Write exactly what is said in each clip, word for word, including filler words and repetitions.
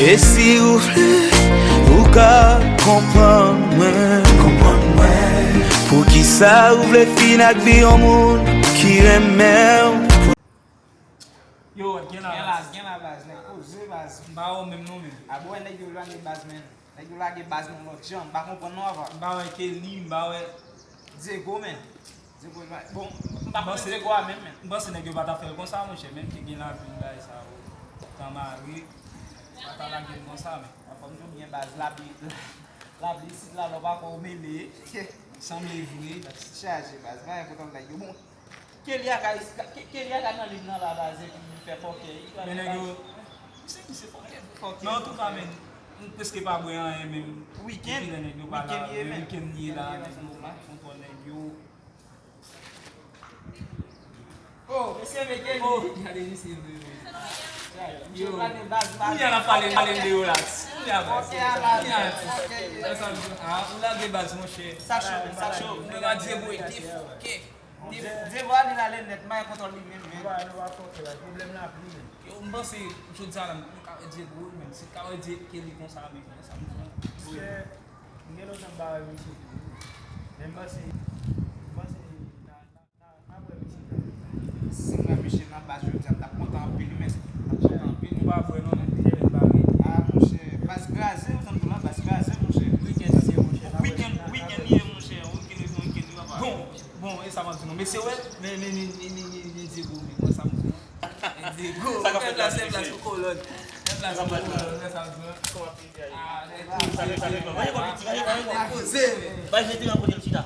E si ou vle, ou ka konprann mwen. Konprann mwen. Poukisa ou vle fin ak vi yon moun ki renmen w? Yo, gen la, gen la, baz, nèg poze, baz. M pa wè w menm non, men. A bon, nèg yo lage baz, men. Nèg yo lage baz nan lòt jan, m pa konprann non, apa. M pa wè Kelly, m pa wè Diego, men. Diego, bon, m pa konn Diego a menm, men. M panse nèg yo pa ta fè l konsa, monchè, menm ke gen lapli bagay sa yo. Tan mare, pa ta lage l konsa, men. Anfòm tou byen, baz, lapli, lapli isit la, lè w pa kwè w mele. Sanble vre. Chaje, baz, pa enpòtan nèg yo. Bon, Kelly a ka, Ke- Kelly a ka nan liv nan la, baz, epi li fè fòkè. Men nèg yo, misye, misye fòkè. Fòkè. Men antouka, men, m prèske pa bwè anyen menm. Weekend. Depi lè nèg yo pa la, weekend li ye, men. Weekend li ye la, men, m pa konn twò nèg yo. Oh, mesye, men Kelly. Oh, gade misye vre, men. Yo. Kounye a n ap pale, pale de yo la. Kounye a, baz. Kounye a, baz. Ah, ou lage baz, monchè. Sa cho, sa cho. Nèg a Diego, e te fòkè. Diego ale, l ale nèt, m pa kontan li menm, men. Nou pa, nou pa fòkè la, pwoblèm lapli, men. Yo, m panse, jodi a la, m ka wè Diego, wi, men si m ka wè Diego, Kelly konsa, men, men sa m di. Paske, m gen lontan m pa wè misye tou. Men m panse, m panse, n a, n a, n a, n a wè misye talè. Si m wè misye nan baz jodi a, m t ap kontan anpil, wi, men. M t ap kontan anpil. M pa wè non, men, li te bèl bagay. Ah, monchè, baz kraze, ou tann tou la, baz kraze, monchè. Weekend li ye, monchè. Weekend, weekend li ye, monchè. Weekend li, weekend li, papa. Bon. Bon, e sa m ap di nou. Mesye, wè, men, men, men, men, men, men, men, Diego, men, wè sa m di nou. Diego, fè plas, fè plas pou kolòn. Fè plas pou kolòn, wè sa m di nou. Kòman piti a ye? Ah, nèg poze, nèg poze, men. Bay jete nan kote l chita.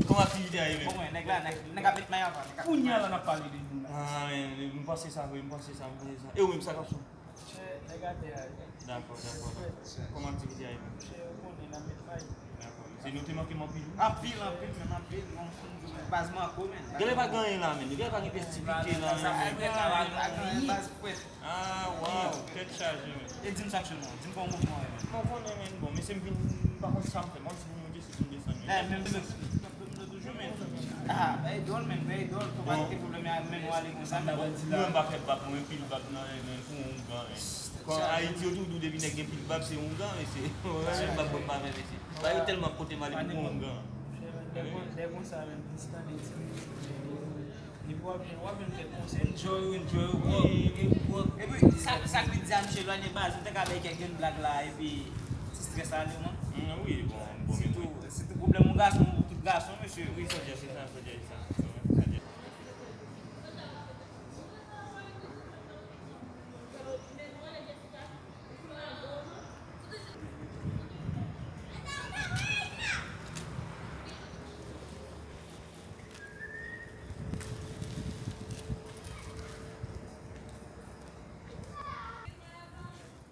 Kòman aktivite a ye, men? Bon, men, nèg la, nèg, nèg ap met may avan, nèg ap met may avan. Kounye a la n ap pale de nou la. Ah, men, m panse sa vre, m panse sa, m panse sa. E ou menm, sa k ap sou? Monchè, nèg atè a, wi. Dakò, dakò, dakò. Kòman aktivite a ye menm? Monchè, ou konnen, n ap met may. Dakò. Se nou te manke m anpil, wi. Anpil, anpil, menm anpil. Bon, baz manko, men. Genlè pa gen anyen la, men. Genlè pa gen festivite la, men. Pa gen anyen, baz fwèt. Ah, waw, tèt chaje, men. E di m sa k cho non, di m kòman mouvman an ye, men. Bon, konnen, men. Bon, mesye, m vin, m pa konn sa m fè. M ap di pou Bondye si pou m desann, men. Eh, menm, menm, menm, menm, toujou, men. Ah, bay dwòl, men, bay dwòl. Fò pa kite pwoblèm yo mennen w ale konsa, men. Mwen, m pa fè bab, mwen, pil bab nan, nan, pou yon ougan, men. Kon Ayiti, yo toujou di w depi nèg gen pil bab, se yon ougan, mesye. Mwen, menm bab mwen pa fè, mesye. Ba yo tèlman pote m ale pou yon ougan. Lè kon, lè konsa, menm, plis tande ti Depi w ap jwenn, w ap jwenn kèk konsèy. Enjoy, enjoy, w ap, w ap. Epi, sa, sa k vin di a misye lwanye baz, ou te ka bay kèk grenn blag la, epi ti strès la ale, non? Mm, wi, bon, bon, men wi. Sitou, sitou pwoblèm yon gason, tout gason, mesye. Wi, sa w di a, se sa, sa w di a, se sa.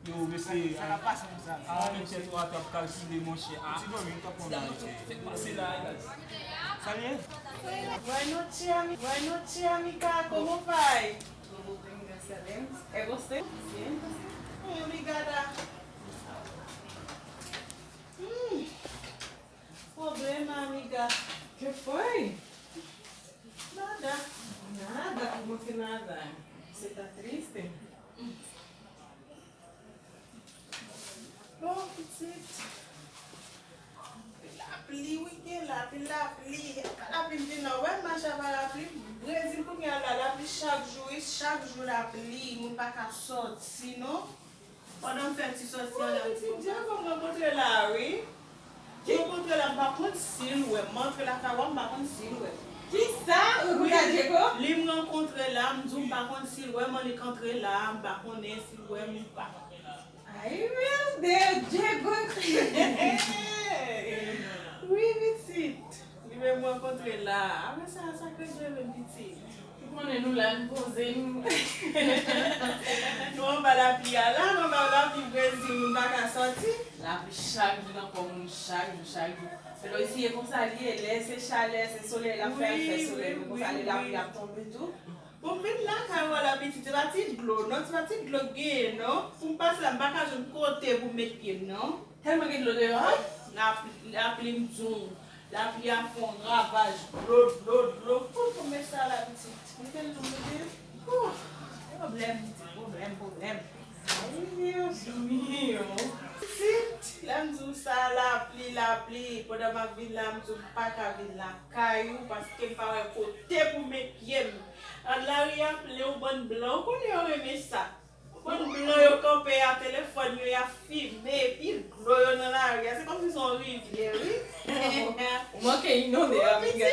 Yo, mesye, sa k ap pase konsa? A, menm tèt ou atè ap kalkile, monchè. A, ti dòmi, ou t ap pran nan, mesye. Fèk pase la, e, guys. Sa l ye? Buenas noches, ami-, buenas noches, amiga, ¿cómo va? Todo bem, graças a Deus. É você? Sim. Hum, obrigada. Hum. Problema, amiga. Que foi? Nada. Nada? Como que nada? Você tá triste? Oh, pitit. Lapli, wi, gen lapli, lapli. Pa lapli, m di non, wè, m mache apa lapli. Brezil, kounye a la, lapli chak jou, wi, chak jou lapli. Moun pa ka sòti, non. Pandan m fè ti sòti an la, m di, Diego, m rankontre la, wi. M rankontre la, m pa konn si l wè m. M antre lakay w, m pa konn si l wè m. Kisa? Ou rankontre Diego? Li m rankontre la, m di w m pa konn si l wè m, annik antre la, m pa konnen si l wè m, m pa konnen. Ai, meu Deus, Diego! Wi, pitit. Li menm rankontre la. Apre sa, sa k regle menm, pitit? Ou konnen nou la, nou poze nou. Nou anba lapli a la, nou anba lapli Brezil, nou pa ka sòti. Lapli chak jou nan kò moun, chak jou, chak jou. Fè lò isi, e konsa li ye, lè se chalè, se solèy l ap fè, l fè solèy, men konsa lè lapli ap tonbe tou. Pou m vin lakay ou la, pitit, se pa ti dlo, non, se pa ti dlo k genyen, non. Pou m pase la, m pa ka jwenn kote pou m met pye m, non. Tèlman gen dlo deyò a. Lapli, lapli m di w. Lapli a fè yon ravaj, dlo, dlo, dlo. Pou, pou m met sa la, pitit. Mete l, mete l. Oh, pwoblèm, pitit, pwoblèm, pwoblèm. Ay, Dios mío. Sit, lè m di w sa, lapli, lapli. Pandan m ap vin la, m di w m pa ka vin lakay ou paske m pa wè kote pou met pye m. An lari a ple yon bann blan, ou konnen yo renmen sa. Bann blan yo kanpe a telefòn yo, y ap fimen, epi dlo yo nan lari a. Se kòmsi se yon rivyè, wi. Ou manke inonde, amiga.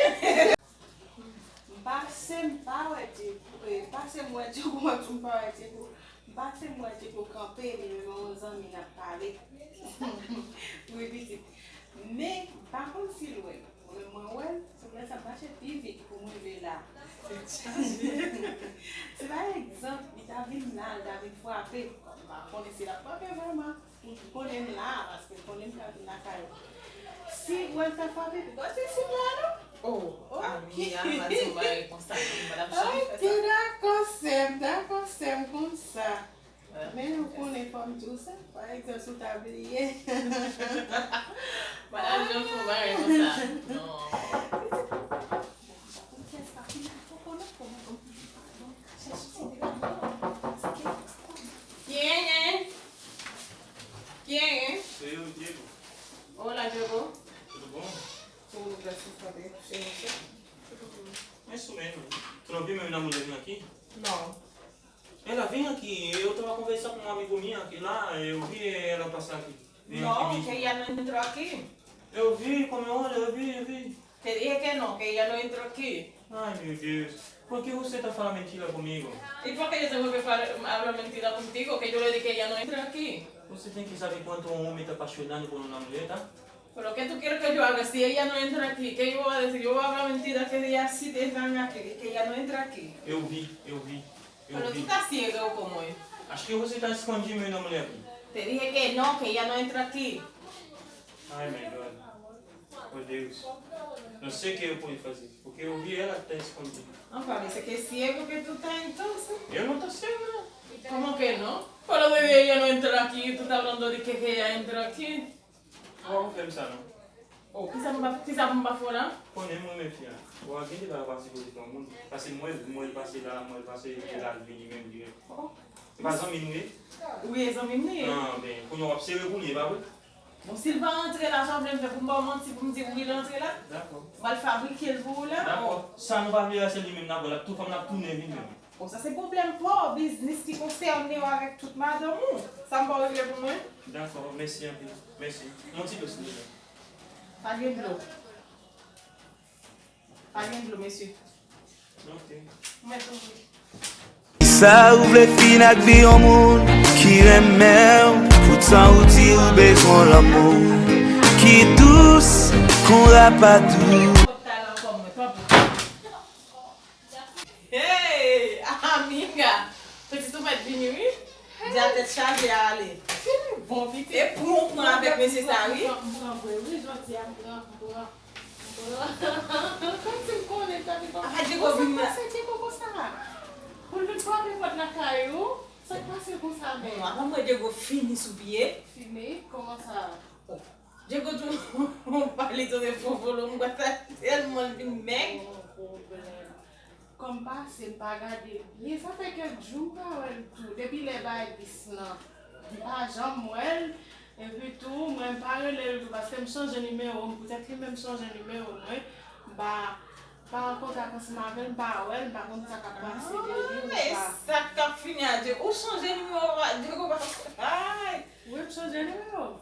M pase, m pa wè Djeko. Eh, pase m wè Djeko, m ap di w m pa wè Djeko. M pase m wè Djeko kanpe, li menm yon zanmi n ap pale. Wi, pitit. Men, m pa konn si l wè m. Mwen menm mwen wè l, se pou lè sa m mache pi vit pou m rive la. Tèt chaje. Si pa egzanp, li ta vin la, li ta vin frape. M pa konnen si l ap frape vrèman. Ou konnen m la, paske l konnen m ka vin lakay ou. Si w wè l ta frape, piga w di si m la non. Oh, ami a, pa di yon bagay konsa non, m pa t ap janm fè sa. Ok, dakò, sè m, dakò, sè m, konsa. Men ou konnen fò m di w sa, pa egzanp, si w ta bliye. M pa t ap janm fè yon bagay konsa. Non. Kiyenye? Kiyenye? Soy yo, Diego. Hola, Diego. Tudo bom? Tudo, graças a Deus. E você? Tudo bom. Mais ou menos. Tu não viu meu namorado aqui? Não. Ela vem aqui, eu tava a conversar com um amigo minha aqui lá, eu vi ela passar aqui. Vem aqui mesmo. Não, que ella no entró aquí. Eu vi, como eu olho, eu vi, eu vi. Te dije que no, que ella no entró aquí. Ai, meu Deus. Por que você tá falando mentira comigo? ¿Y por qué yo tengo que fa- hablar mentira contigo? Que yo le dije que ella no entra aquí. Você tem que saber quanto um homem tá apaixonado por uma mulher, tá? Pero ¿qué tú quieres que yo haga si ella no entra aquí? ¿Qué yo voy a decir? Yo voy a hablar mentira que ella sí está aquí, que ella no entra aquí. Eu vi, eu vi, eu vi. Pero tú estás ciego como es. Acho que você tá escondido meu namorado. Te dije que no, que ella no entra aquí. Ai, meu Deus. Oh, Deus. Não sei o que eu pude fazer, porque eu vi ela até escondida. Ah, parece que es ciego que tú estás entonces. Eu não tô cego, não. ¿Cómo que no? Pero bebé, ella no entra aquí, tú estás hablando de que, que ella entra aquí. Ou pa pou fè m sa non. Oh, kisa pou m pa, kisa pou m pa fè w la? Konnen m renmen fi a. Ou a gen de bagay pase kote pa moun. Pase m wè l, m wè l pase la, m wè l pase de la vini menm dirèk. Oh. Se pa zanmi nou ye? Wi, e zanmi m li ye. Ah, ben, kounye a w ap sere pou li, e pa vre? Bon, si l pa antre la, sa w vle m fè pou m ba w manti pou m di wi l antre la? Dakò. M al fabrike l pou ou la? Dakò. Sa nou pa vle a, se li menm n ap wè, l ap tou fè m, l ap tounen vin menm. Bon, sa se pwoblèm pa w, biznis ki konsène w avèk tout madanm ou. Sa m pa regle pou mwen. Dakò, mèsi anpil. Mèsi. Yon ti dlo silvouplè. Pa gen dlo. Pa gen dlo, mesye. Ok. Ou mèt ouvri. Kisa ou vle fin ak vi yon moun ki renmen w, poutan ou di ou bezwen lanmou ki dous kon rapadou? Kòb talè ankò mwen, tanpri. Hey, amiga! Pitit ou mèt vini, wi. Di a tèt chaje a ale. Bon, pitit. E pran w pran avèk mesye sa, wi. M pran vre, wi, jodi a, m pran, m pran, m pran. Kòmsi m konnen, tande kòmsi. Apa Djeko vin la? Sa k pase Djeko konsa? Pou l vin frape pòt lakay ou? Sa k pase konsa menm? Bon, apa m wè Djeko fini sou pye? Fini? Kòman sa? Djeko tou, pale tou de fofolo, m kwè sa tèlman l vin mèg. Yon pwoblèm. Kòm pase, m pa gade l byen, sa fè kèk jou m pa wè l tou. Depi lè bay bis lan, m pa janm wè l. Epi tou, mwen m pa rele l tou, paske m chanje nimewo m, poutèt li menm chanje nimewo mwen. M pa, m pa an kontak ansanm avè l, m pa wè l, m pa konn sa k ap pase de li ou pa. Ah, e sa k ap fini a Djeko. Ou chanje nimewo a Djeko, pa. Ay! Wi, m chanje nimewo.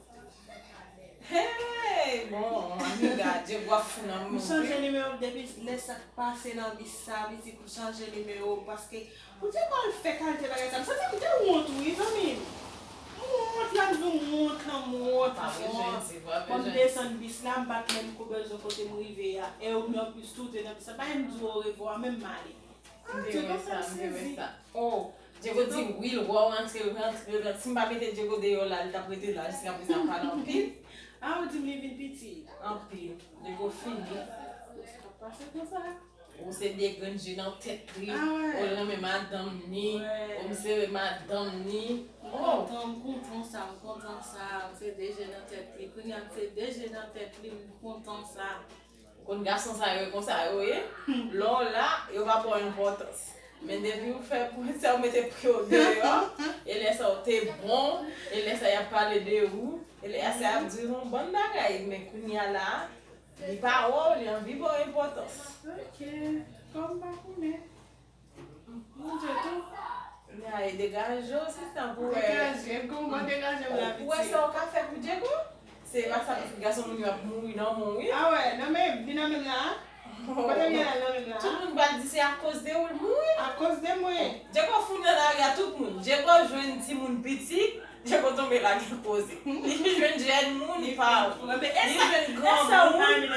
Hey, bon, amiga, Djeko ap fou nan moun. M chanje nimewo depi lè sa k pase nan bis sa, pitit, m chanje nimewo, paske pou Djeko al fè kalite bagay sa, m santi m te wont, wi, zanmi m. M wont, la, m di w, m wont, lan, m wont, m wont. Bon, m desann bis la, m pa t menm ko bezwen kote m rive a. E ou menm anplis tou, ou te nan bis la, pa menm di w orevwa, menm m ale. M te wè sa, m te wè sa. Oh, Djeko di wi, l wè w rantre, l rantre, l rantre. Si m pa mete Djeko deyò la, li t ap rete la jiska prezan, pale anpil. Ah, ou di m li vin piti? Anpil. Djeko fini. Sa k ap pase konsa? Ou se de grenn je nan tèt li. Ah, wè. Ou renmen madanm ni. Wè. Ou m se madanm ni. M kontan, m kontan sa, m kontan sa. M se de je nan tèt li. Kounye a, m se de je nan tèt li, m kontan sa. Ou konn gason sa yo, e konsa yo ye. Lè w la, yo pa ba w enpòtans. Men depi ou fè pwen sa, ou mete pye w deyò, e lè sa ou te bon, e lè sa y ap pale de ou, e lè sa y ap di yon bann bagay, men kounye a la, li pa wè w, li anvi ba w enpòtans. Ok, kòm pa konnen. Mon Dieu, tou. Ay, degaje w, sista, pou wè. Degaje, kòman degaje m la, pitit? Pou wè sa w ka fè pou Diego. Se pa sa pitit gason moun yo ap mouri nan moun, wi. Ah ouais, nan men, vin nan men la. Kote m ye la nan men la? Tout moun pral di se akoz de ou l mouri. Akoz de mwen. Diego fout nan lari a tout moun. Diego jwenn timoun piti. Diego tonbe la gen koze. Li jwenn jèn moun pa ou. Li jwenn granmoun.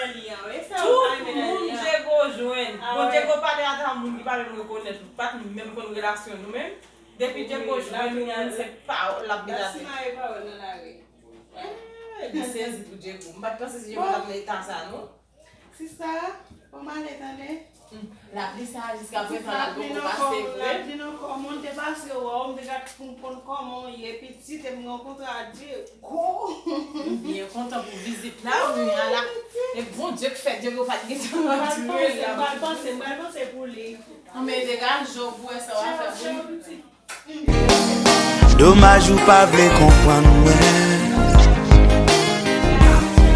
Tout moun Diego jwenn. Bon, Diego pale ak moun ki pa menm rekonèt ou, pa t menm konn relasyon nou menm. Depi Diego jwenn yon moun, se pa ou l ap vin avè. Li sezi pou Diego. M pa t panse si Diego t ap nan eta sa, non. Sista, bon, m ale, tande. Lapli sa a jiskaprezan l ap poko pase vre. Lapli ankò, moun te pase, wè, m te gad pou m konn kòman w ye, pitit, e m rankontre a Diego. M byen kontan pou vizit la, wi, ala. E Bondye k fè Diego pa t gen tan ap di mwen la. M pral panse, m pral panse pou li. Anben, degaje w pou wè sa w a fè pou li. Domaj ou pa vle konprann mwen.